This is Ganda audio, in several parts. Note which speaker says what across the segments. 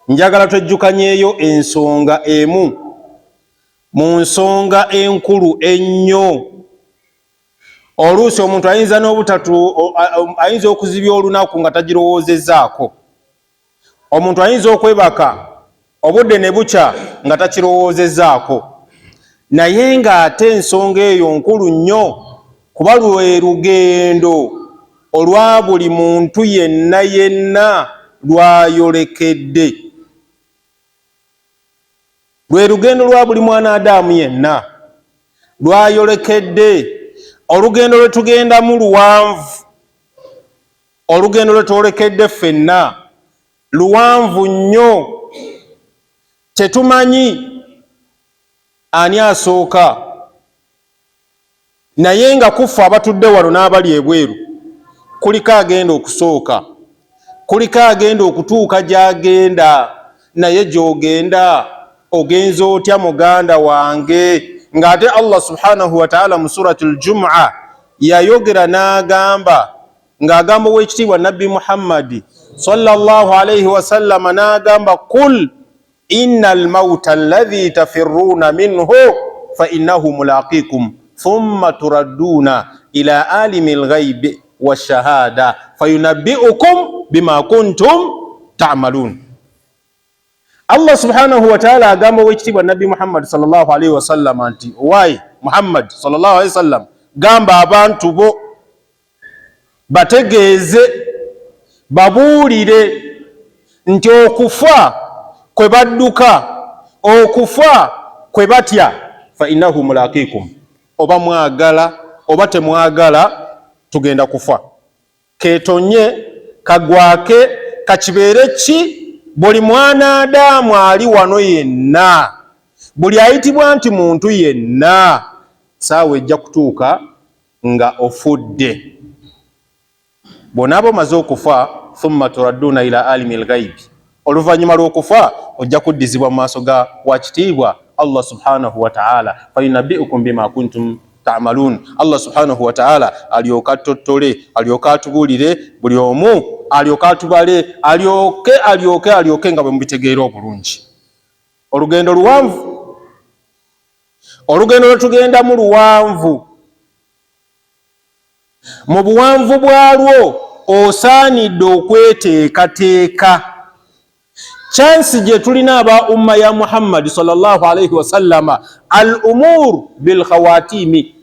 Speaker 1: Njagala twejjukanyeeyo ensonga emu mu nsonga enkulu ennyo. Oluusi omuntu ayinza n'obutatu, ayinza okuzibya olunaku nga tagirowoozezaako. Omuntu ayinza okwebaka obudde ne bukya nga takirowoozezaako, naye ng'ate ensonga eyo nkulu nnyo, kuba lwe lugendo olwa buli muntu yenna yenna lwayolekedde. Lwe lugendo lwa buli mwana Adamu yenna lwayolekedde. Olugendo lwe tugendamu luwanvu, olugendo lwe twolekedde ffenna luwanvu nnyo. Tetumanyi ani asooka, naye nga kuffe abatudde wano n'abali ebweru kuliko agenda okusooka, kuliko agenda okutuuka gy'agenda. Naye gy'ogenda ogenza otya, muganda wange? Ng'ate Allah subhanahu wataala mu Surati Ljumua yayogera n'agamba, ng'agamba ow'ekitiibwa Nabbi Muhammadi sallallahu alaihi wasallama, n'agamba: "Kul inna almauta alladhi tafirruuna minhu fa innahu mulaqikum, thumma turadduna ila alimi lghaibi washahada fayunabbiukum bima kuntum tamalun." Allah subhanahu wataala agamba owekitiibwa Nabbi Muhammadi sallallahu alaihi wasallama nti: "Owaaye Muhammad sallallahu alaihi wasallam, gamba abantu bo, bategeeze, babuulire nti okufa kwe badduka, okufa kwe batya, fa innahu mulaqikum, oba mwagala oba temwagala, tugenda kufa. Ketonye, kagwake, kakibeere ki, buli mwana Adamu ali wano yenna, buli ayitibwa nti muntu yenna, saawa ejja kutuuka nga ofudde. Bw'onaaba omaze okufa, thumma turadduna ila alimi lghaibi, oluvannyuma lw'okufa ojja kuddizibwa mu maaso ga wakitiibwa Allah subhanahu wataala, fayunabbiukum bima kuntum tamalun. Allah subhanahu wataala alyoke attottole, alyoke atubuulire buli omu, alyoke atubale, alyoke alyoke alyoke nga bwe mubitegeera obulungi. Olugendo luwanvu, olugendo lwe tugendamu luwanvu. Mu buwanvu bwalwo osaanidde okweteekateeka. Chansi gye tulina aba umma ya Muhammadi sallallahu alaihi wasallama, al umur bilkhawatimi,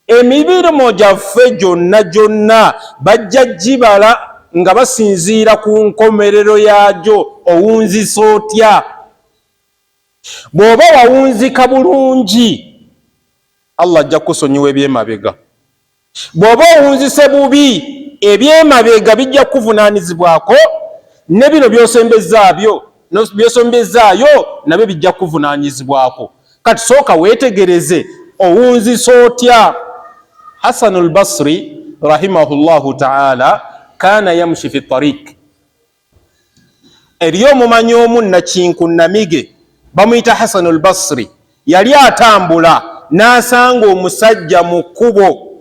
Speaker 1: emibirimo gyaffe gyonna gyonna bajja gibala nga basinziira ku nkomerero yaagyo. Owunzisa otya? Bw'oba wawunzika bulungi, Allah ajja kukusonyiwa ebyemabega. Bw'oba owunzise bubi, ebyemabega bijja kukuvunaanizibwako, ne bino byosembezzaayo nabyo bijja kukuvunaanyizibwako. Kati sooka weetegereze owunzisa otya. Hasanu Lbasri rahimahullahu taala kana yamshi fi tariq. Eriyo omumanyi omu nakinku namige bamuyita Hasanu Lbasri, yali atambula n'asanga omusajja mu kkubo,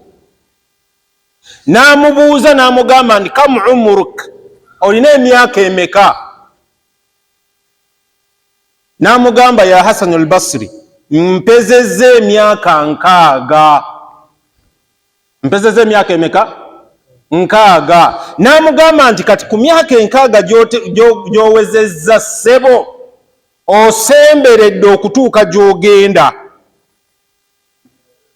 Speaker 1: n'amubuuza, n'amugamba nti: "Kam umuruk? Olina emyaka emeka?" N'amugamba: "Ya Hasanu Lbasri, mpezezza emyaka 60." Mpezezza emyaka emeka? 60. N'amugamba nti: "Kati ku myaka 60 gy'owezezza, ssebo, osemberedde okutuuka gy'ogenda,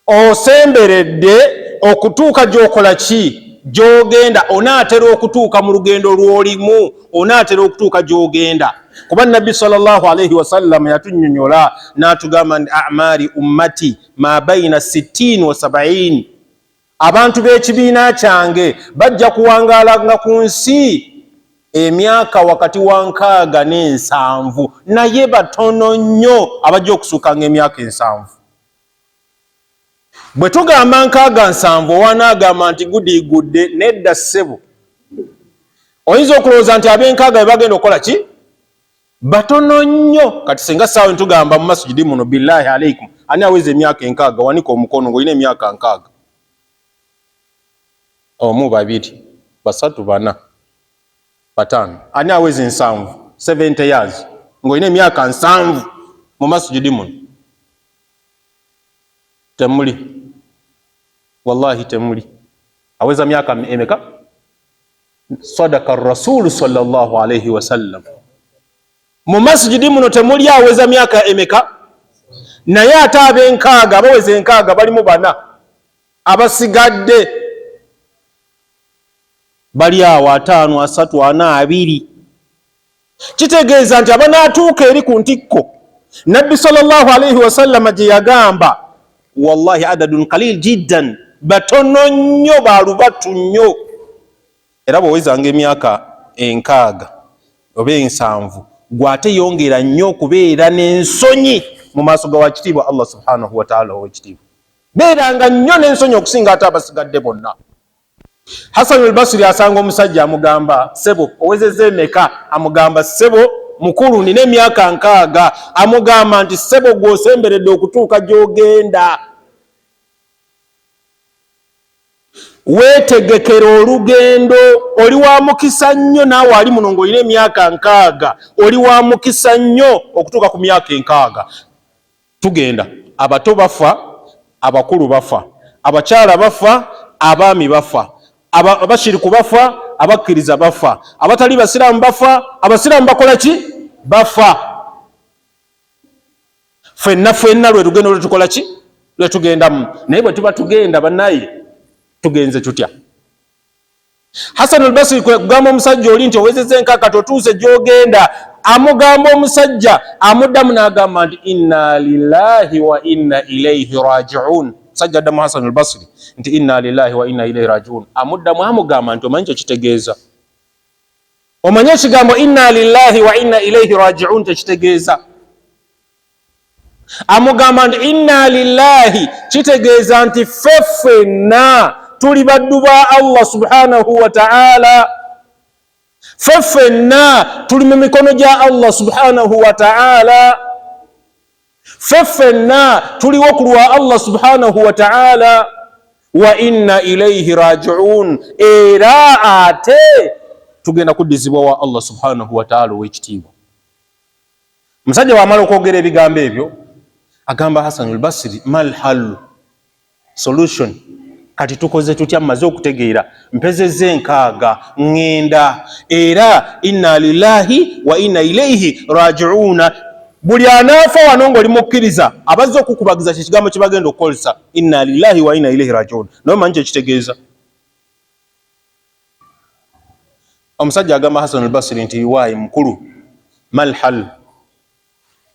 Speaker 1: osemberedde okutuuka gy'okola ki, gy'ogenda. Onaatera okutuuka mu lugendo lw'olimu, onaatera okutuuka gy'ogenda." Kuba Nabbi sallallahu alaihi wasallam yatunyonyola n'atugamba nti: "Amari ummati ma baina sittin wa sabain." Abantu b'ekibiina kyange bajja kuwangaalanga ku nsi emyaka wakati wa 60 ne 70, naye batono nnyo abajja okusuukanga emyaka 70. Bwe tugamba 60 70, owanaagamba nti gudiigudde. Nedda ssebo, oyinza okulowooza nti ab'enkaaga be bagenda okukola ki, batono nnyo. Kati singa saawe ntugamba mu masujidi muno, billahi alaikum, ani aweza emyaka 60? Wanika omukono ng'olina emyaka 60. Omu, babiri, basatu, bana, bataano. Ani aweza 70, 70 years? Ng'olina emyaka 70 mu masijidi muno temuli, wallahi temuli aweza myaka emeka. Sadaka rasulu sallallahu alaihi wasallam, mu masijidi muno temuli aweza myaka emeka, naye ate ab'enkaaga, abaweza 60 balimu bana, abasigadde bali awo 50, 30, 40, 20. Kitegeeza nti abanaatuuka eri ku ntikko Nabbi sallallahu alaihi wasallama gye yagamba, wallahi adadun qalil jiddan, batono nnyo, balubatu nnyo. Era bw'owezanga emyaka 60 oba 70, gwate yongera nnyo okubeera n'ensonyi mu maaso ga wakitiibwa Allah subhanahu wataala owekitiibwa. Beeranga nnyo n'ensonyi okusinga ate abasigadde bonna. Hasan al-Basri asanga omusajja, amugamba, "Ssebo, owezezza emeka?" Amugamba, "Ssebo mukulu, nina emyaka 60." Amugamba nti, "Ssebo, gw'osemberedde okutuuka gy'ogenda, weetegekera olugendo. Oli wa mukisa nnyo naawe ali muno ng'olina emyaka 60, oli wa mukisa nnyo okutuuka ku myaka 60. Tugenda, abato bafa, abakulu bafa, abakyala bafa, abaami bafa, abashiriku bafa, abakkiriza bafa, abatali basiraamu bafa, abasiraamu bakola ki? Bafa. Ffenna ffenna lwe lugendo lwetukola ki? Lwetugendamu. Naye bwe tuba tugenda, bannaye, tugenze tutya?" Hasan al-Basri kwe kugamba omusajja oli nti, "Owezezza enkaka, totuuse gy'ogenda." Amugamba, omusajja amuddamu n'agamba nti, "Inna lillahi wa inna ilaihi rajiun." Musajja addamu Hasan al-Basri nti, "Inna lillahi wa inna ilaihi rajiun." Amuddamu amugamba nti, "Omanyi kyekitegeeza? Omanyi ekigambo inna lillahi wa inna ilaihi rajiun kyekitegeeza?" Amugamba nti, "Inna lillahi kitegeeza nti ffe ffenna tuli baddu ba Allah subhanahu wa ta'ala, ffe ffenna tuli mu mikono gya Allah subhanahu wa ta'ala, ffe ffenna tuliwo ku lwa Allah subhanahu wa ta'ala, wa inna ilaihi rajiun, era ate tugenda kuddizibwa wa Allah subhanahu wa ta'ala ow'ekitiibwa." Musajja wamala okwogera ebigambo ebyo, agamba Hasan al-Basri, "Mal hallu, solution, kati tukoze tutya? Mmaze okutegeera mpezezza 60, ŋŋenda, era inna lillahi wa inna ilaihi rajiuna. Buli anaafa wano ng'oli mukkiriza, abazze okukubagiza kyekigambo kye bagenda okukozesa, inna lillahi wa inna ilaihi rajiun. Naye omanyi kyekitegeeza?" Omusajja agamba Hasan al-Basri nti, "Waayi mukulu, mal hal,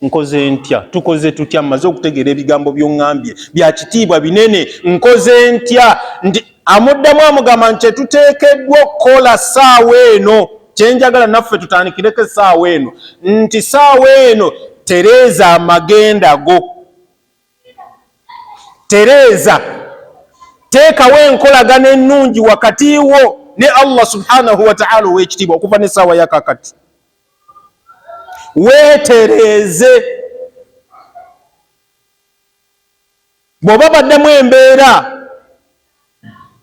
Speaker 1: nkoze ntya? Tukoze tutya? Mmaze okutegeera ebigambo by'oŋŋambye bya kitiibwa binene, nkoze ntya?" Nti amuddamu amugamba nti, "Kyetuteekeddwa okukola ssaawa eno, kyenjagala naffe tutandikireko essaawa eno, nti ssaawa eno tereeza amagenda go, tereeza, teekawo enkolagana ennungi wakati wo ne Allah subhanahu wataala ow'ekitiibwa. Okuva n'essaawa yakakati weetereeze. Bw'oba baddemu embeera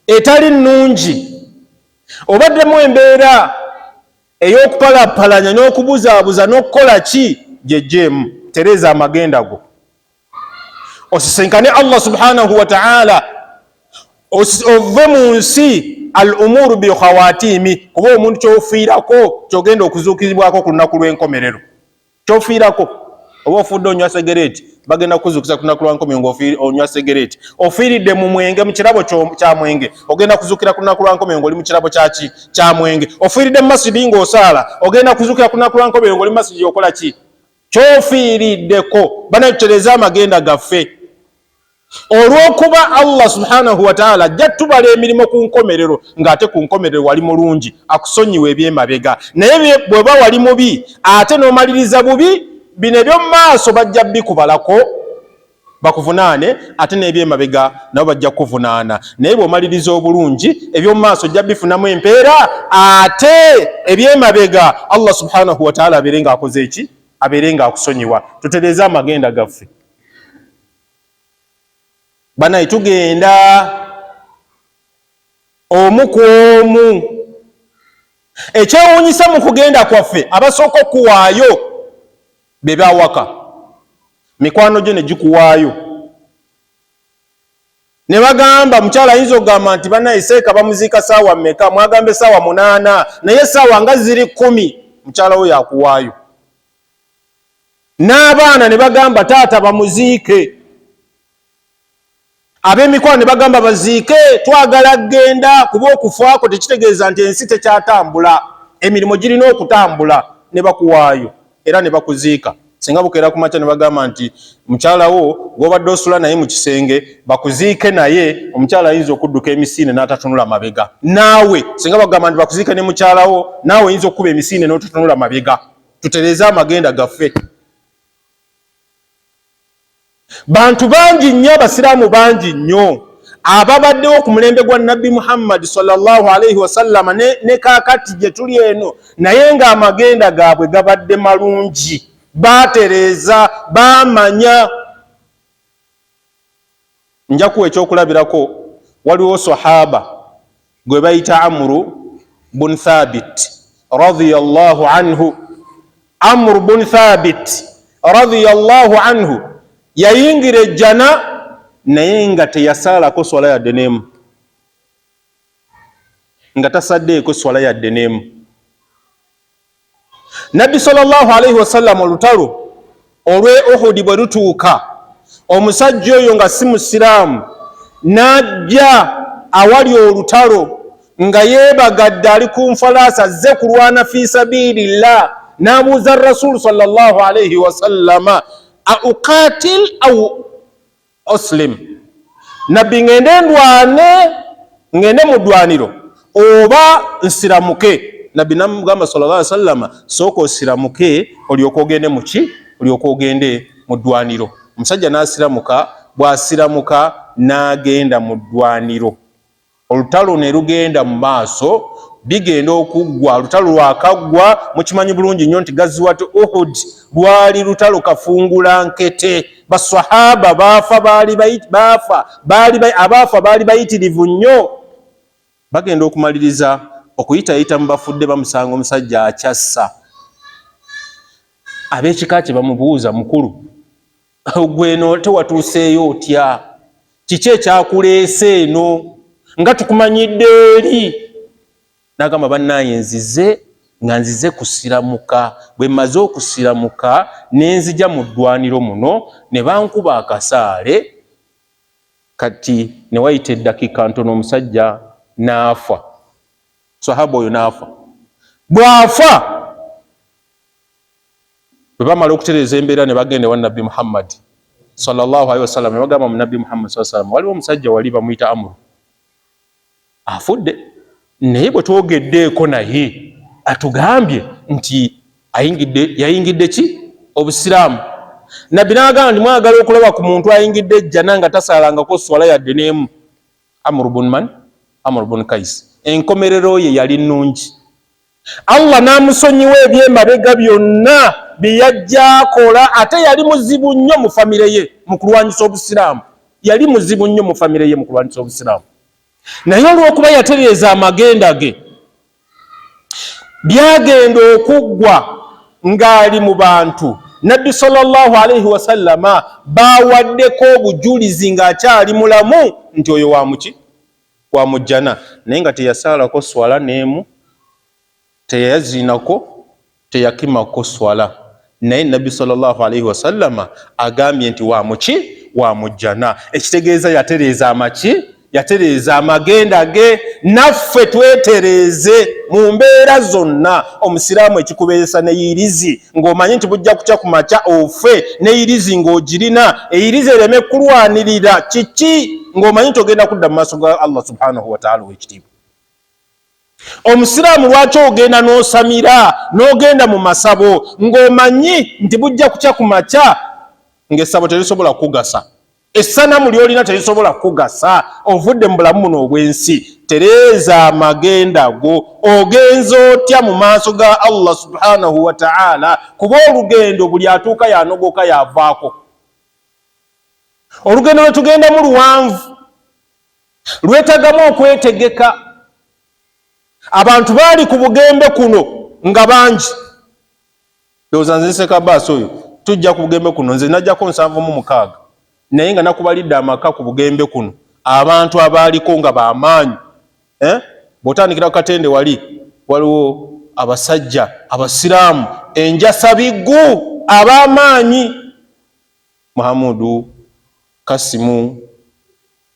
Speaker 1: etali nnungi, obaddemu embeera ey'okupalapalanya n'okubuzaabuza n'okukola ki, gyejjeemu, tereeza amagenda go, osisinkane Allah subhanahu wa ta'ala, ove mu nsi al umuru bi khawatimi, kuba omuntu kyofiirako kyogenda okuzuukizibwako ku lunaku lw'enkomerero. Kyofiirako, oba ofudde onywa segereeti, bagenda kukuzuukiza ku lunaku lwa nkomerero ng'onywa segereeti. Ofiiridde mu mwenge, mu kirabo kya mwenge, ogenda kuzuukira ku lunaku lwa nkomerero ng'oli mu kirabo kyaki? Kya mwenge. Ofiiridde mu masidi ng'osaala, ogenda kuzuukira ku lunaku lwa nkomerero ng'oli mu masidi okola ki? Kyofiiriddeko. Banatutereze amagenda gaffe, olw'okuba Allah subhanahu wataala ajja tubala emirimu ku nkomerero, ng'ate ku nkomerero wali mulungi, akusonyiwa ebyemabega. Naye bw'oba wali mubi ate n'omaliriza bubi, bino eby'omu maaso bajja bikubalako bakuvunaane, ate n'ebyemabega nabo bajja kukuvunaana. Naye bw'omaliriza obulungi, eby'omu maaso ojja bifunamu empeera, ate ebyemabega Allah subhanahu wataala abeere ng'akoze eki? Abeere ng'akusonyiwa. Tutereeze amagenda gaffe, banaye, tugenda omu ku omu. Ekyewuunyisa mu kugenda kwaffe, abasooka okuwaayo Be bawaka mikwano gyo ne gikuwaayo ne bagamba mukyala ayinza okugamba nti banaye seeka bamuziika saawa mmeka? Mwagamba esaawa 8, naye esaawa nga ziri 10, mukyala we yakuwaayo. N'abaana ne bagamba taata bamuziike, ab'emikwano ne bagamba baziike, twagala genda, kuba okufaako tekitegeeza nti ensi tekyatambula, emirimu girina okutambula. Ne bakuwaayo era ne bakuziika. Singa bukeera ku makya ne bagamba nti mukyala wo gw'obadde osula naye mu kisenge bakuziike naye, omukyala ayinza okudduka emisinde n'atatunula mabega. Naawe singa bagamba nti bakuziike ne mukyala wo, naawe oyinza okukuba emisinde n'otatunula mabega. Tutereeze amagenda gaffe. Bantu bangi nnyo, abasiraamu bangi nnyo ababaddewo ku mulembe gwa Nabbi Muhammadi sallallahu alaihi wasallama ne kaakati gye tuli eno, naye ng'amagenda gaabwe gabadde malungi, baatereeza, baamanya. Nja kuwa ekyokulabirako. Waliwo sahaba gwe bayita Amuru bun Thabit radiyallahu anhu. Amuru bun Thabit radiyallahu anhu yayingira ejjana naye nga teyasaalako swala yadde n'emu, nga tasaddeeko swala yadde n'emu. Nabbi sallallahu alaihi wasallam olutalo olw'e Uhudi bwe lutuuka, omusajja oyo nga si musiraamu n'ajja awali olutalo nga yeebagadde, ali ku nfalaasi, azze kulwana fi sabilillah. N'abuuza Rasulu sallallahu alaihi wasallama, auqatil au uslim? Nabbi, ngende ndwane, ngende mu ddwaniro oba nsiramuke? Nabbi namugamba sallallahu alaihi wasallama, sooka osiramuke olyoke ogende muki, olyoke ogende mu ddwaniro. Omusajja n'asiramuka. Bw'asiramuka n'agenda mu ddwaniro, olutalo ne lugenda mu maaso. Bigenda okuggwa, olutalo lwakaggwa. Mukimanyi bulungi nnyo nti Gaziwat Uhud lwali lutalo kafungula nkete. Basahaba baafa, baali baafa, baali abaafa baali bayitirivu nnyo. Bagenda okumaliriza okuyitayita mu bafudde, bamusanga omusajja akyassa. Ab'ekika kye bamubuuza, mukulu, gweno tewatuuseeyo otya? Kiki ekyakuleese eno nga tukumanyidde eri? N'agamba, bannaye, nzize nga nzize kusiramuka. Bwe mmaze okusiramuka ne nzija mu ddwaniro muno ne bankuba akasaale. Kati ne wayita eddakiika ntono omusajja n'afa, sahaba oyo n'afa. Bw'afa, bwe bamala okutereeza embeera ne bagenda ewa Nabbi Muhammadi sallallahu alaihi wasallam, ne bagamba mu Nabbi Muhammad sallallahu alaihi wasallam, waliwo omusajja wali bamuyita Amuru afudde, naye bwe twogeddeeko naye atugambye nti ayingidde, yayingidde ki? Obusiraamu. Nabbi n'agamba nti mwagala okulaba ku muntu ayingidde ejjana nga tasaalangako swala yadde n'emu? Amuru bun man? Amuru bun Kais. Enkomerero ye yali nnungi, Allah n'amusonyiwa ebyemabega byonna bye yajja akola. Ate yali muzibu nnyo mu famire ye mu kulwanyisa obusiraamu, yali muzibu nnyo mu famire ye mu kulwanyisa obusiraamu, naye olw'okuba yatereeza amagenda ge, byagenda okuggwa ng'ali mu bantu Nabbi sallallahu alaihi wasallama bawaddeko obujulizi ng'akyali mulamu nti oyo wa muki? Wa mujjana, naye nga teyasaalako swala n'emu, teyayazinako, teyakimako swala, naye Nabbi sallallahu alaihi wasallama agambye nti wa muki? Wa mujjana. Ekitegeeza yatereeza amaki, yatereeza amagenda ge. Naffe twetereeze mu mbeera zonna. Omusiraamu ekikubeeresa neyirizi ng'omanyi nti bujja kukya ku makya ofe, neyirizi ng'ogirina, eyirizi ereme kulwanirira kiki, ng'omanyi nti ogenda kudda mu maaso ga Allah subhanahu wataala owekitiibwa. Omusiraamu, lwaki ogenda n'osamira n'ogenda mu masabo ng'omanyi nti bujja kukya ku makya ng'essabo terisobola kukugasa, essanamu lyolina terisobola kukugasa? Ovudde mu bulamu buno obw'ensi, tereeza amagenda go. Ogenza otya mu maaso ga Allah subhanahu wataala? Kuba olugendo buli atuuka yanogoka yavaako. Olugendo lwe tugendamu luwanvu, lwetagamu okwetegeka. Abantu baali ku bugembe kuno nga bangi. Ndowooza nze nseka baasi oyo. Tujja ku Bugembe kuno, nze najjako 76, naye nga nakubalidde amaka ku Bugembe kuno, abantu abaaliko nga bamaanyi, eh? Bw'otandikira ku Katende, wali waliwo abasajja abasiraamu enjasabiggu ab'amaanyi, Muhamudu, Kasimu,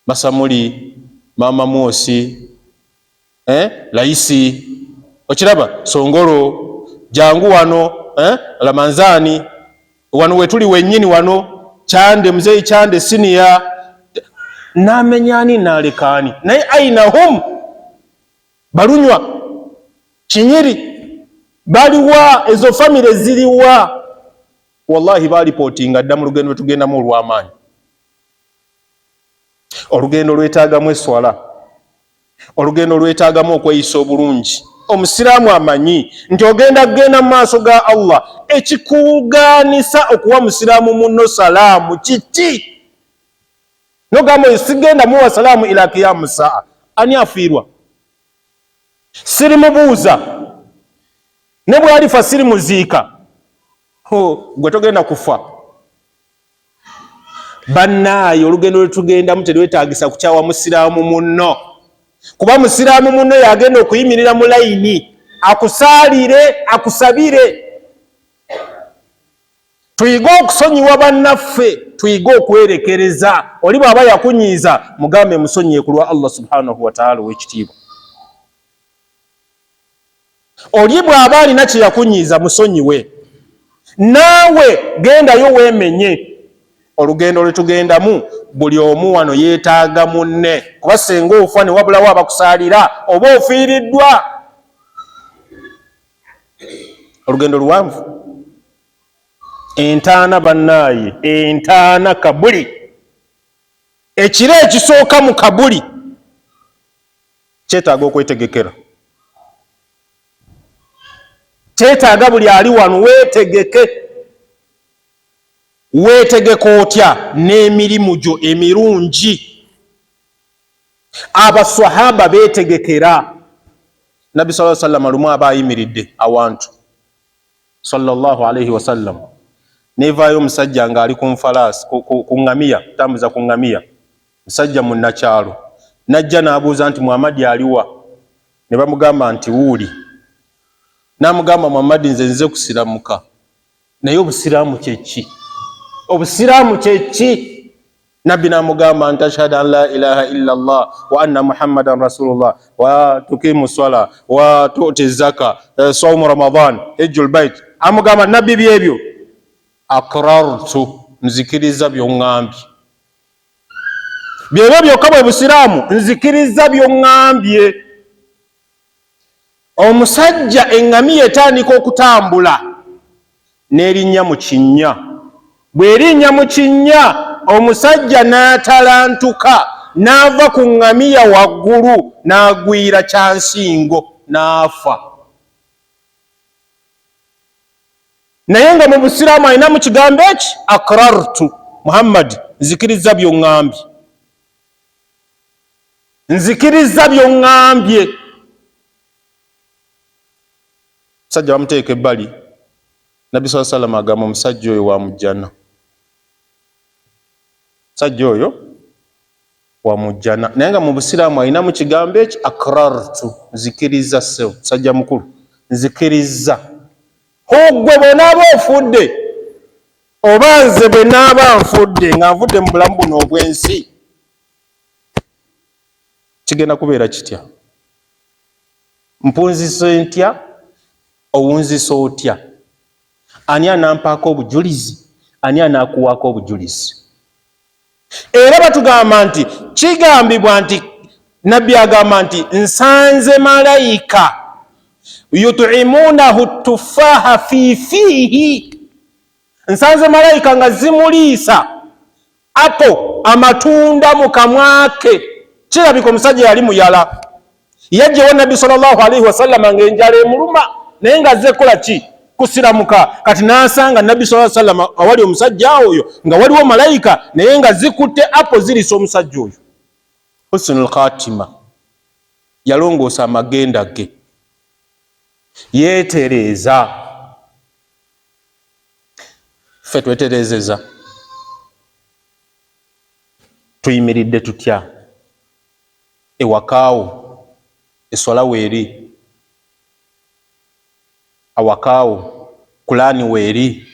Speaker 1: Masamuli, Mama Mwosi, eh? Laisi, okiraba, Songolo, jangu wano, eh? Lamanzani, wano wetuli wennyini wano, Kyande, Muzeyi Kyande siniya, namenyani nalekaani, naye aina hum? Balunywa Kinyiri baliwa? Ezo famire ziriwa? Wallahi balipootinga dda mu lugendo lwetugendamu olw'amaanyi. Olugendo lwetaagamu eswala, olugendo lwetaagamu okweyisa obulungi. Omusiraamu amanyi nti ogenda kugenda mu maaso ga Allah. Ekikugaanisa okuwa musiraamu munno salaamu kiki? Nogamba oyo sigenda muwa salaamu ila kiyamu saa. Ani afiirwa? Sirimubuuza, ne bwalifa sirimuziika. Gwe togenda kufa. Bannaaye, olugendo lwetugendamu terwetagisa kukyawa musiraamu munno, kuba musiraamu munno yagenda okuyimirira mu layini akusaalire, akusabire. Tuyige okusonyiwa bannaffe, tuyige okwerekereza. Oli bw'aba yakunyiiza, mugambe musonyiye ku lwa Allah subhanahu wataala ow'ekitiibwa. Oli bw'aba alina kye yakunyiiza, musonyiwe. Naawe gendayo weemenye. Olugendo lwe tugendamu, buli omu wano yeetaaga munne, kuba senga ofa ne wabulawo abakusaalira, oba ofiiriddwa. Olugendo luwanvu. Entaana, bannaaye, entaana, kabuli, ekiro ekisooka mu kabuli kyetaaga okwetegekera, kyetaaga buli ali wano weetegeke. Weetegeka otya? N'emirimu gyo emirungi. Abaswahaba beetegekera. Nabbi saa sallama lumu aba ayimiridde awantu, sallallahu alaihi wasallam, nevaayo omusajja ng'ali ku nfalaasi, ku ŋŋamiya, tambuza ku ŋŋamiya, musajja munnakyalo, najja n'abuuza nti, "Muhammadi aliwa?" Ne bamugamba nti, "Wuuli." N'amugamba, "Muhammadi, nze nze kusiramuka, naye obusiraamu kyeki? Obusiraamu kyeki?" Nabbi n'amugamba nti, "Ashhadu an la ilaha illa Allah wa anna muhammadan rasulullah, wa tukimu swala wa tuti zaka, saumu ramadan, hijjul bait." Amugamba nabbi, "Byebyo, akrartu, nzikiriza byoŋŋambye, byebyo byokka bwe busiraamu, nzikiriza byoŋŋambye." Omusajja eŋŋamiya etandika okutambula n'erinnya mu kinnya. Bw'erinnya mu kinnya, omusajja n'atalantuka n'ava ku ŋŋamiya waggulu n'agwira kyansingo n'afa, naye nga mu busiraamu alina mu kigambo eki, "Akrartu, Muhammadi, nzikiriza byoŋŋambye, nzikiriza byoŋŋambye." Musajja bamuteeka ebbali. Nabbi saa salama agamba, "Omusajja oyo wa mujjana, musajja oyo wa mujjana." Naye nga mu busiraamu alinamu kigambo eki, "Akrartu, nzikiriza, ssebo musajja mukulu, nzikiriza." Gwe bw'onaaba ofudde, oba nze bwe naaba nfudde nga nvudde mu bulamu buno obw'ensi, kigenda kubeera kitya? Mpunzisa ntya? Owunzisa otya? Ani anampaako obujulizi? Ani anaakuwaako obujulizi? Era batugamba nti kigambibwa nti nabbi agamba nti, "Nsanze malayika yut'imunahu tufaha fi fiihi, nsanze malayika nga zimuliisa apo, amatunda mu kamwa ke." Kirabika omusajja yali muyala, yajja ewa nabbi sallallahu alaihi wasallama ng'enjala emuluma, naye ng'azze kukola ki? Kusiramuka. Kati n'asanga nabbi saa sallama awali omusajja oyo nga waliwo malayika, naye nga zikutte apo zirisa omusajja oyo. Husnul khatima, yalongoosa amagenda ge, yeetereeza. Ffe twetereezeza, tuyimiridde tutya ewakaawo? Eswala weeri awakaawo, kulaani weeri.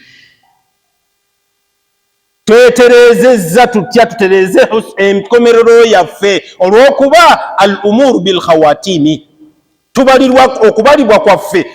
Speaker 1: Twetereezezza tutya? Tutereeze enkomerero yaffe, olw'okuba al umuru bil khawatimi, tubalirwa okubalibwa kwaffe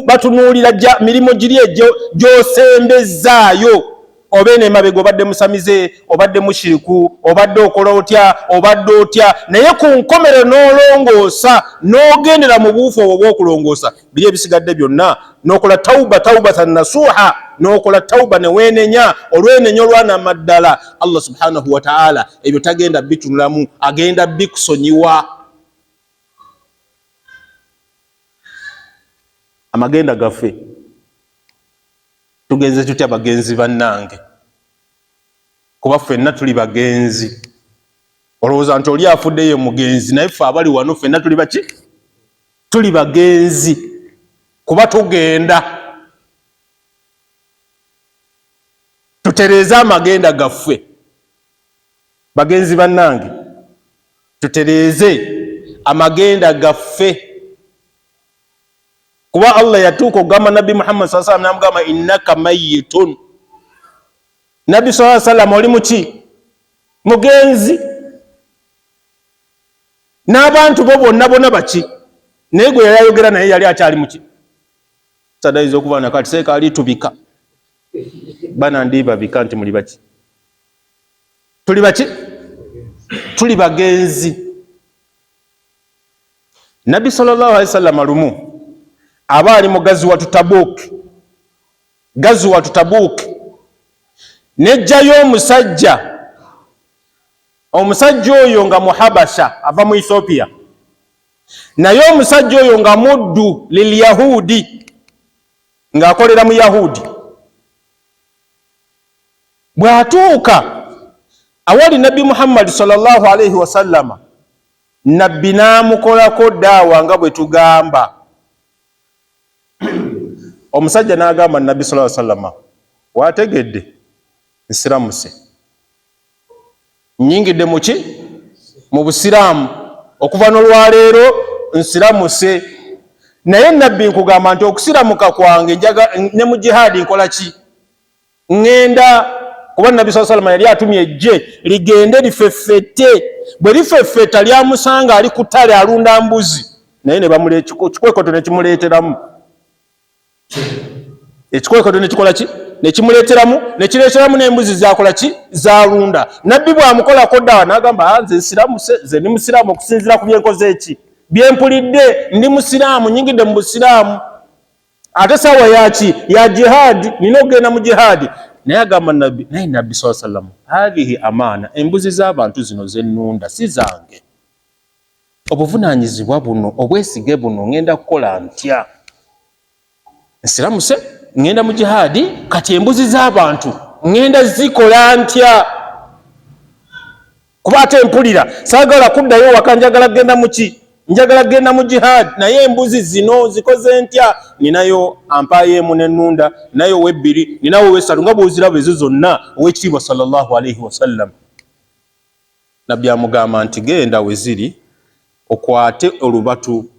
Speaker 1: batunuulira mirimu giri egyo gy'osembezzaayo. Oba eno emabega obadde musamize, obadde mushiriku, obadde okola otya, obadde otya, naye ku nkomerero n'olongoosa, n'ogendera mu buufu obwo bw'okulongoosa biri ebisigadde byonna, n'okola tauba, taubatan nasuha, n'okola tauba ne weenenya olwenenya olwanamaddala, Allah subhanahu wataala ebyo tagenda bitunulamu, agenda bikusonyiwa. Amagenda gaffe tugenze tutya, bagenzi bannange? Kuba ffenna tuli bagenzi. Olowooza nti oli afudde ye mugenzi, naye ffe abali wano ffenna tuli baki? Tuli bagenzi, kuba tugenda. Tutereeze amagenda gaffe, bagenzi bannange, tutereeze amagenda gaffe, kuba Allah yatuuka okugamba Nabbi Muhammad saa salam, namugamba innaka mayitun. Nabbi saa salam, oli muki? Mugenzi, n'abantu bo bonna bonna baki. Naye gwe yali ayogera naye yali akyali muki? Sadaiza okuba nakati seeka alitubika bana ndibabika nti muli baki? Tuli baki? Tuli bagenzi. Nabbi sallallahu alaihi wasallam lumu aba ali mu gaziwatu Tabuk, gaziwatu Tabuk, nejjayo omusajja. Omusajja oyo nga muhabasha, ava mu Ethiopia, naye omusajja oyo nga muddu lilyahudi, ng'akolera mu Yahudi. Bw'atuuka awali Nabbi Muhammadi sallallahu alaihi wasallama, Nabbi n'amukolako daawa nga bwe tugamba. Omusajja n'agamba Nabbi sallallahu alaihi wasallama, wategedde nsiramuse, nyingidde muki? Mu busiraamu, okuva n'olwaleero nsiramuse. Naye Nabbi, nkugamba nti okusiramuka kwange ne mu jihaadi nkola ki? Ŋŋenda, kuba Nabbi saa salama yali atumye ejje ligende lifeffete. Bwe lifeffeta, lyamusanga ali ku ttale alunda mbuzi, naye ne kikwekoto nekimuleeteramu, ekikwekoto nekikola ki? Nekimuleeteramu, nekireeteramu n'embuzi zakola ki? Zalunda. Nabbi bw'amukolako ddawa n'agamba, ah, nze nsiramuse, nze ndi musiraamu okusinziira ku byenkoze eki byempulidde, ndi musiraamu, nyingidde mu busiraamu. Ate saawa yaki? Ya jihaadi, nina okugenda mu jihaadi. Naye agamba Nabbi, naye Nabbi saa sallam, hathihi amaana, embuzi z'abantu zino zennunda si zange, obuvunanyizibwa buno, obwesige buno, ngenda kukola ntya? Nsiramuse, ngenda mu jihaadi, kati embuzi z'abantu ngenda zikola ntya? Kuba ate mpulira saagala kuddayo waka, njagala kugenda muki? Njagala kugenda mu jihaadi, naye embuzi zino zikoze ntya? Ninayo ampaayo emu nenunda, ninayo owebbiri, ninawo owesatu, nga bwoziraba ezo zonna. Owekitiibwa sallallahu alaihi wasallam, Nabbi amugamba nti genda we ziri, okwate olubatu,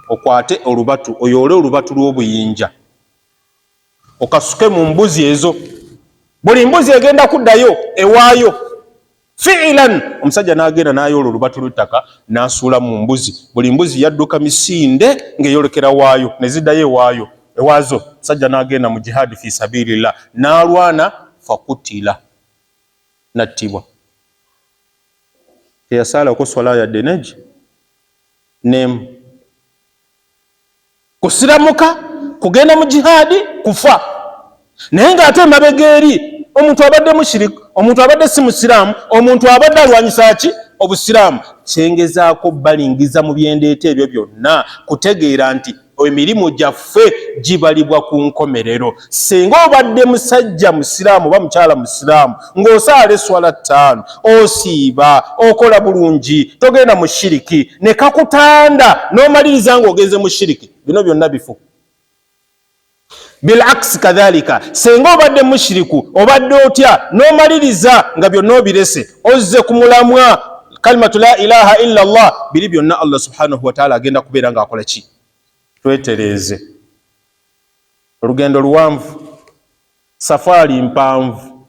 Speaker 1: okwate olubatu, oyoole olubatu lw'obuyinja, okasuke mu mbuzi ezo, buli mbuzi egenda kuddayo ewaayo. Fiilan, omusajja n'agenda n'ayoola olubatu lw'ettaka n'asuula mu mbuzi. Buli mbuzi yadduka misinde ng'eyolekera waayo, ne ziddayo ewaayo ewaazo. Omusajja n'agenda mu jihaadi fi sabilillah, n'alwana, fakutila, nattibwa. Teyasaalako swala yadde neji nemu. Kusiramuka, kugenda mu jihaadi, kufa, naye ng'ate emabega eri omuntu abadde mushirik, omuntu abadde si musiraamu, omuntu abadde alwanyisa ki? Obusiraamu. Kyengezaako balingiza mu byendeeta ebyo byonna kutegeera nti emirimu gyaffe gibalibwa ku nkomerero. Singa obadde musajja musiraamu oba mukyala musiraamu, ng'osaala eswala 5, osiiba, okola bulungi, togenda mu shiriki, ne kakutanda n'omaliriza ng'ogenze mu shiriki, bino byonna bifu. Bilakisi kadhalika, senga obadde mushiriku, obadde otya n'omaliriza nga byonna obirese, ozze ku mulamwa kalimatu la ilaha illa Allah, biri byonna Allah subhanahu wataala agenda kubeera ng'akola ki? Twetereeze. Olugendo luwanvu, safaari mpanvu,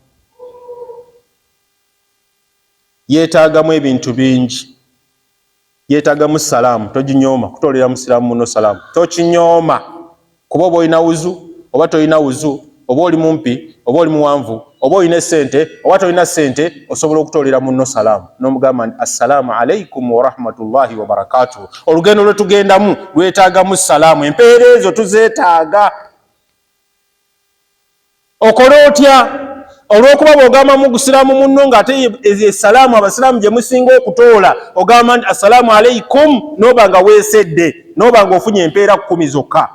Speaker 1: yeetaagamu ebintu bingi, yeetaagamu salaamu. Toginyooma kutoolera musiraamu muno salaamu, tokinyooma, kuba oba olina wuzu oba tolina wuzu, oba oli mumpi oba oli muwanvu, oba olina esente oba tolina sente, osobola okutoolera munno salaamu n'omugamba nti assalaamu alaikum warahmatullahi wabarakatuhu. Olugendo lwe tugendamu lwetaagamu salaamu, empeera ezo tuzeetaaga. Okole otya? Olw'okuba bw'ogamba mugusiraamu munno ng'ate esalaamu abasiraamu gye musinga okutoola, ogamba nti assalaamu alaikum, n'oba nga weesedde, n'oba nga ofunye empeera 10 zokka.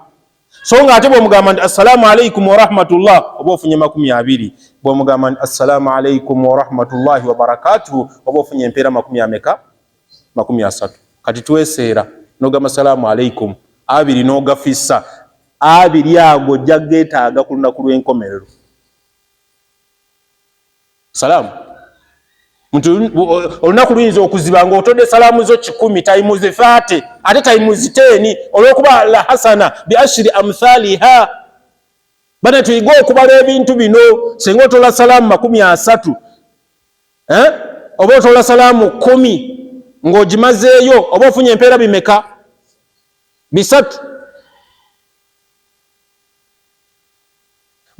Speaker 1: So nga ate bw'omugamba nti assalaamu alaikum warahmatullah, oba ofunye 20. Bw'omugamba nti assalaamu alaikum warahmatullahi wabarakatuhu, oba ofunye empeera makumi ameka? 30. Kati tweseera n'ogamba salaamu alaikum 20 n'ogafissa 20, ago ojja geetaaga ku lunaku lw'enkomerero. Salaamu nti olunaku luyinza okuziba ng'otodde salaamu zo 100 times 30, ate times 10, olw'okuba la hasana bi ashri amthaliha. Bane, tuyige okubala ebintu bino. Singa otola salaamu 30, eh? Oba otola salaamu 10 ng'ogimazeeyo, oba ofunye empeera bimeka? 3.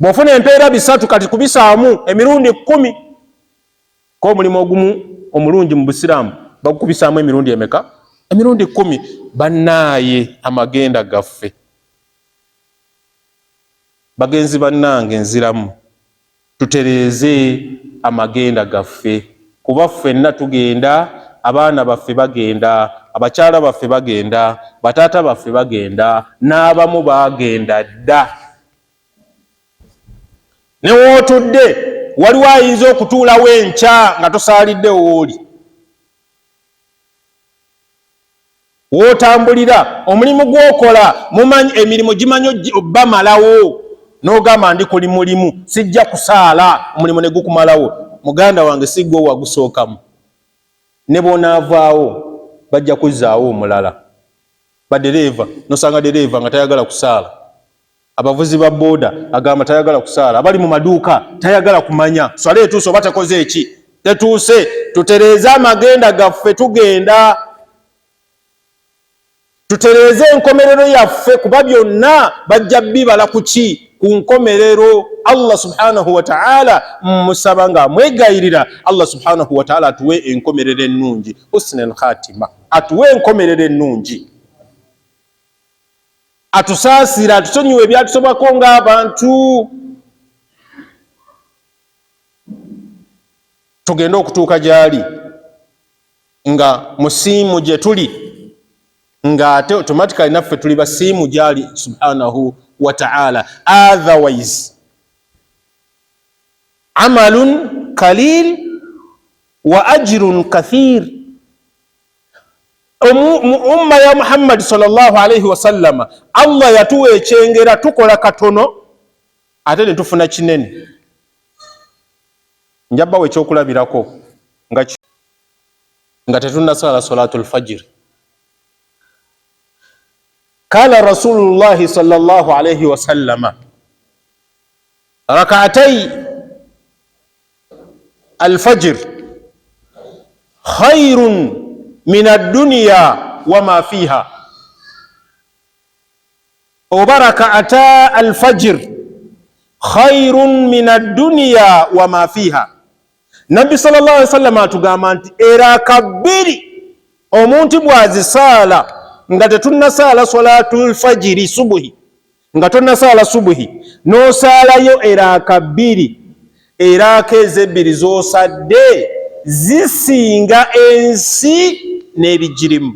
Speaker 1: Bw'ofuna empeera 3, kati kubisaamu emirundi 10, ko omulimu ogumu omulungi mu busiraamu bagukubisaamu emirundi emeka? Emirundi 10. Bannaaye, amagenda gaffe, bagenzi bannange, nziramu, tutereeze amagenda gaffe, kuba ffenna tugenda, abaana baffe bagenda, abakyala baffe bagenda, bataata baffe bagenda, n'abamu bagenda dda. Ne wootudde waliwo ayinza okutuulawo enkya nga tosaalidde wooli. Wootambulira, omulimu gw'okola, mumanyi emirimu gimanyi obbamalawo, n'ogamba ndi kuli mulimu, sijja kusaala, omulimu ne gukumalawo. Muganda wange, si gwe wagusookamu. Ne bw'onaavaawo bajja kuzzaawo omulala. Badereeva, nosanga dereeva nga tayagala kusaala, abavuzi ba booda agamba tayagala kusaala, abali mu maduuka tayagala kumanya swala etuuse oba tekoze eki, tetuuse. Tutereeze amagenda gaffe, tugenda, tutereeze enkomerero yaffe, kuba byonna bajja bibala ku ki? Ku nkomerero. Allah subhanahu wataala musaba nga amwegayirira, Allah subhanahu wataala atuwe enkomerero ennungi, husna alkhatima, atuwe enkomerero ennungi, atusaasira, atusonyiwe ebyatusobako ng'abantu, tugende okutuuka gy'ali nga musiimu gye tuli, ng'ate automatically naffe tuli basiimu gy'ali subhanahu wa ta'ala. Otherwise amalun kalil wa ajrun kathir. Mu umma ya Muhammadi sallallahu alaihi wasallama, Allah yatuwa ekyengera, tukola katono ate ne tufuna kinene. Njabawo ekyokulabirako nga tetunnasaala salatu lfajiri. Kala rasulullahi sallallahu alaihi wasallama, rakaatai alfajir khairun min adduniya wama fiha, oba rakaata alfajir khairun min adduniya wama fiha. Nabbi sallallahu alaihi wasallam atugamba nti eraka bbiri omuntu bw'azisaala nga tetunnasaala salatul fajiri, subuhi, nga tonnasaala subuhi n'osaalayo eraaka bbiri, eraaka ezebbiri z'osadde zisinga ensi n'ebigirimu,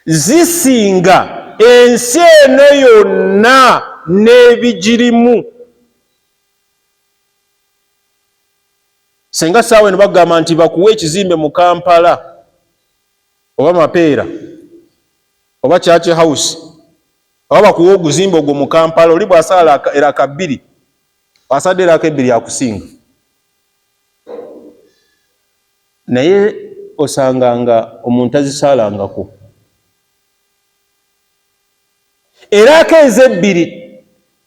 Speaker 1: zisinga ensi eno yonna n'ebigirimu. Senga saawa eno bagamba nti bakuwa ekizimbe mu Kampala oba Mapeera, Oba Church House, oba bakuwa oguzimba ogwo mu Kampala. Oli bw'asaala eraka bbiri, asadde eraka ebbiri akusinga, naye osanga nga omuntu azisaalangako eraka ezebbiri.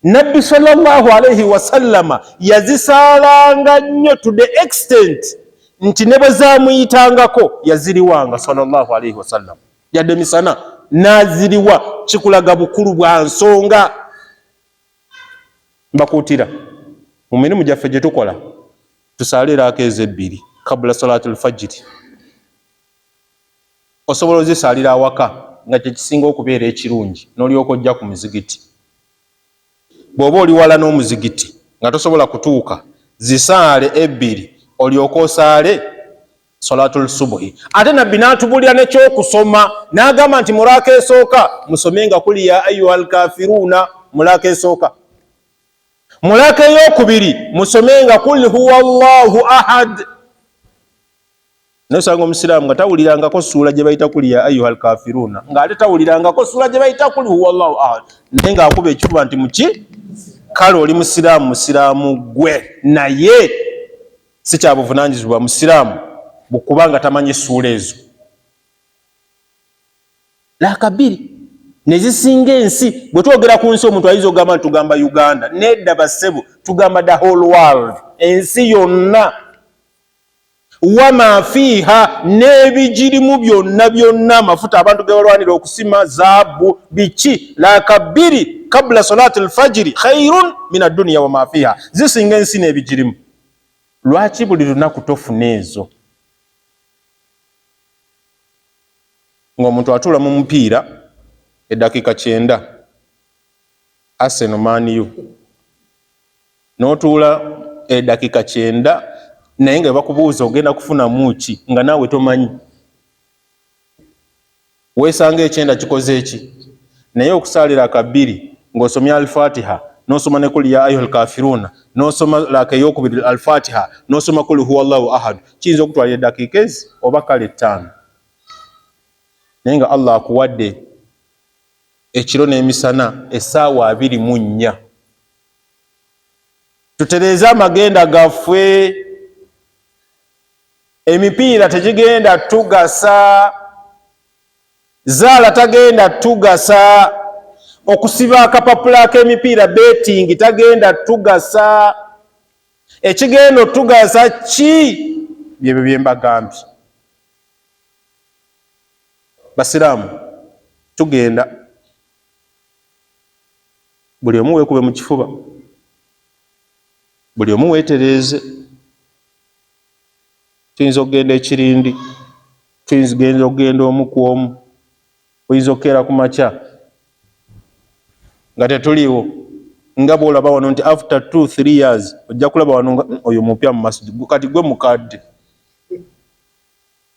Speaker 1: Nabbi sallallahu alaihi wasallama yazisaalanga nnyo to the extent nti ne bwe zamuyitangako yaziriwanga sallallahu alaihi wasallam, yadde misana n'aziriwa. Kikulaga bukulu bwa nsonga. Mbakuutira mu mirimu gyaffe gye tukola, tusaale eraaka ezebbiri kabula salatu lfajiri. Osobola ozisaalira awaka nga kyekisinga okubeera ekirungi, n'olyoka ojja ku muzigiti. Bw'oba oli wala n'omuzigiti nga tosobola kutuuka, zisaale ebbiri olyoka osaale salatul subuhi. Ate Nabbi n'atubulira nekyokusoma, n'agamba nti muraaka esooka musome nga kuli ya ayuha alkafiruuna, mulaaka esooka. Mulaaka eyokubiri musome nga kul huwa llahu ahad. Nosanga omusiraamu nga tawulirangako suula gye bayita kuli ya ayuha alkafiruuna, ng'ate tawulirangako suula gye bayita kul huwa llahu ahad, naye ng'akuba ekifuba nti muki. Kale oli musiraamu, musiraamu gwe, naye si kya buvunanyizibwa musiraamu bukubanga tamanyi suula ezo. Laaka bbiri nezisinga ensi. Bwe twogera ku nsi, omuntu ayinza okugamba nti tugamba Uganda. Nedda bassebo, tugamba the whole world, ensi yonna, wama fiiha, n'ebigirimu byonna byonna, amafuta abantu ge balwanira okusima, zaabu, biki. Laaka bbiri kabula salati lfajiri khairun min adduniya wama fiiha, zisinga ensi n'ebigirimu. Lwaki buli lunaku tofuna ezo? Ng'omuntu atuula mu mupiira eddakiika 90, Arsenal, Man U, n'otuula eddakiika 90, naye nga bakubuuza ogenda kufunamu ki, nga naawe tomanyi. Weesanga 90 kikoze eki? Naye okusaalira akabiri ng'osomya Alfatiha, n'osoma ne kuli ya ayuha alkafiruna, n'osoma laka eyokubiri Alfatiha, n'osoma kuli huwa llahu ahadu, kiyinza okutwalira eddakiika ezi oba kale 5, naye nga Allah akuwadde ekiro n'emisana essaawa 24. Tutereeze amagenda gaffe. Emipiira tegigenda tugasa, zaala tagenda tugasa, okusiba akapapula ak'emipiira, betting, tagenda tugasa. Ekigenda otugasa ki? Byebyo byembagambye. Basiraamu, tugenda, buli omu weekube mu kifuba, buli omu weetereeze. Tuyinza okugenda ekirindi, tuyinza okugenda omu ku omu, oyinza okukeera ku makya nga tetuliiwo, nga bwolaba wano nti after 2, 3 years ojja kulaba wano nga oyo mupya mu masjid, kati gwe mukadde,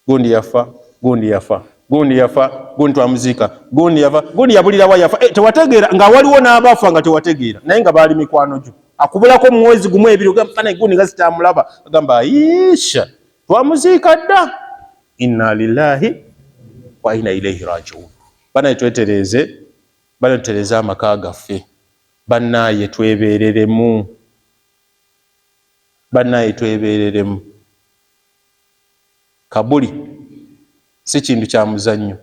Speaker 1: gundi yafa, gundi yafa, gundi yafa, gundi twamuziika, gundi yafa, gundi yabulirawa yafa. Tewategeera nga waliwo n'abafa nga tewategeera, naye nga baali mikwano gyo. Akubulako mwezi gumu, ebiri, ogamba gundi nga sikyamulaba, agamba isha twamuziika dda. Inna lillahi wa inna ilaihi rajiun. Banaye twetereeze, banaye tutereeze amaka gaffe, bannaye twebereremu, bannaye twebereremu. Kabuli si kintu kya muzannyo,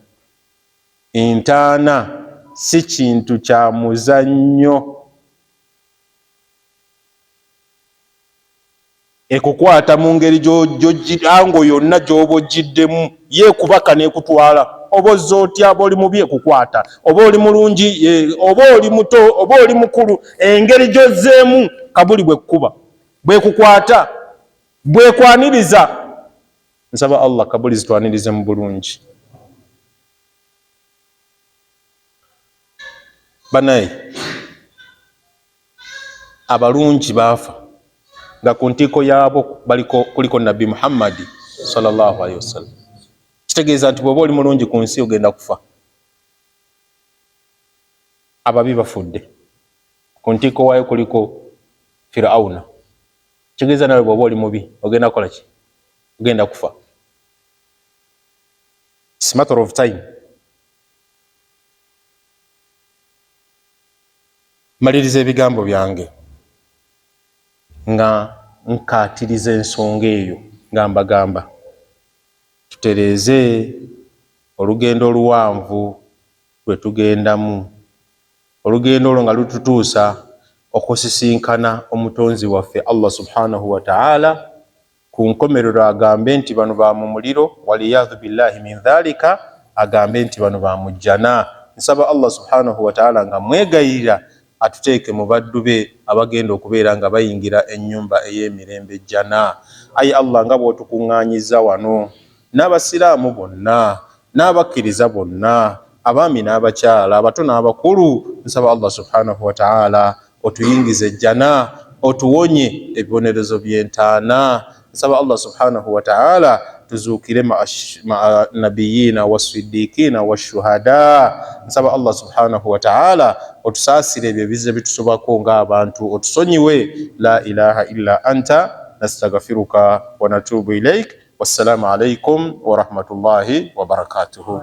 Speaker 1: entaana si kintu kya muzannyo. Ekukwata mu ngeri ango yonna gy'oba ogiddemu, yeekubaka n'ekutwala. Oba ozza otya, oba oli mubi ekukwata, oba oli mulungi, oba oli muto, oba oli mukulu, engeri gy'ozzeemu kabuli bwekkuba, bwekukwata, bwekwaniriza. Nsaba Allah kabuli zitwanirize mu bulungi. Banaye, abalungi baafa nga ku ntiiko yaabo baliko kuliko Nabbi Muhammadi sallallahu alaihi wasallam. Kitegeeza nti bw'oba oli mulungi ku nsi, ogenda kufa. Ababi bafudde, ku ntiiko waayo kuliko Firauna. Kitegeeza nawe bw'oba oli mubi ogenda kukola ki? Ogenda kufa. It's matter of time. Maliriza ebigambo byange nga nkaatiriza ensonga eyo nga mbagamba tutereeze olugendo oluwanvu lwe tugendamu, olugendo olwo nga lututuusa okusisinkana omutonzi waffe Allah subhanahu wa ta'ala ku nkomerero agambe nti bano ba mu muliro, waliyadhu billahi min dhalika, agambe nti bano ba mu jjana. Nsaba Allah subhanahu wa ta'ala nga mwegayirira atuteeke mu baddu be abagenda okubeera nga bayingira ennyumba ey'emirembe jjana. Ayi Allah, nga bw'otukuŋŋaanyizza wano n'Abasiraamu bonna n'abakkiriza bonna, abaami n'abakyala, abato n'abakulu, nsaba Allah subhanahu wa ta'ala otuyingize ejjana, otuwonye ebibonerezo by'entaana. Nsaba Allah subhanahu wa ta'ala tuzuukire maa nabiyina wasiddikiina washuhada. Nsaba Allah subhanahu wa ta'ala otusaasire ebyo ebizze bitusobako ng'abantu, otusonyiwe. La ilaha illa anta nastagfiruka wa natubu ilaik. Wassalamu alaikum warahmatullahi wabarakatuhu.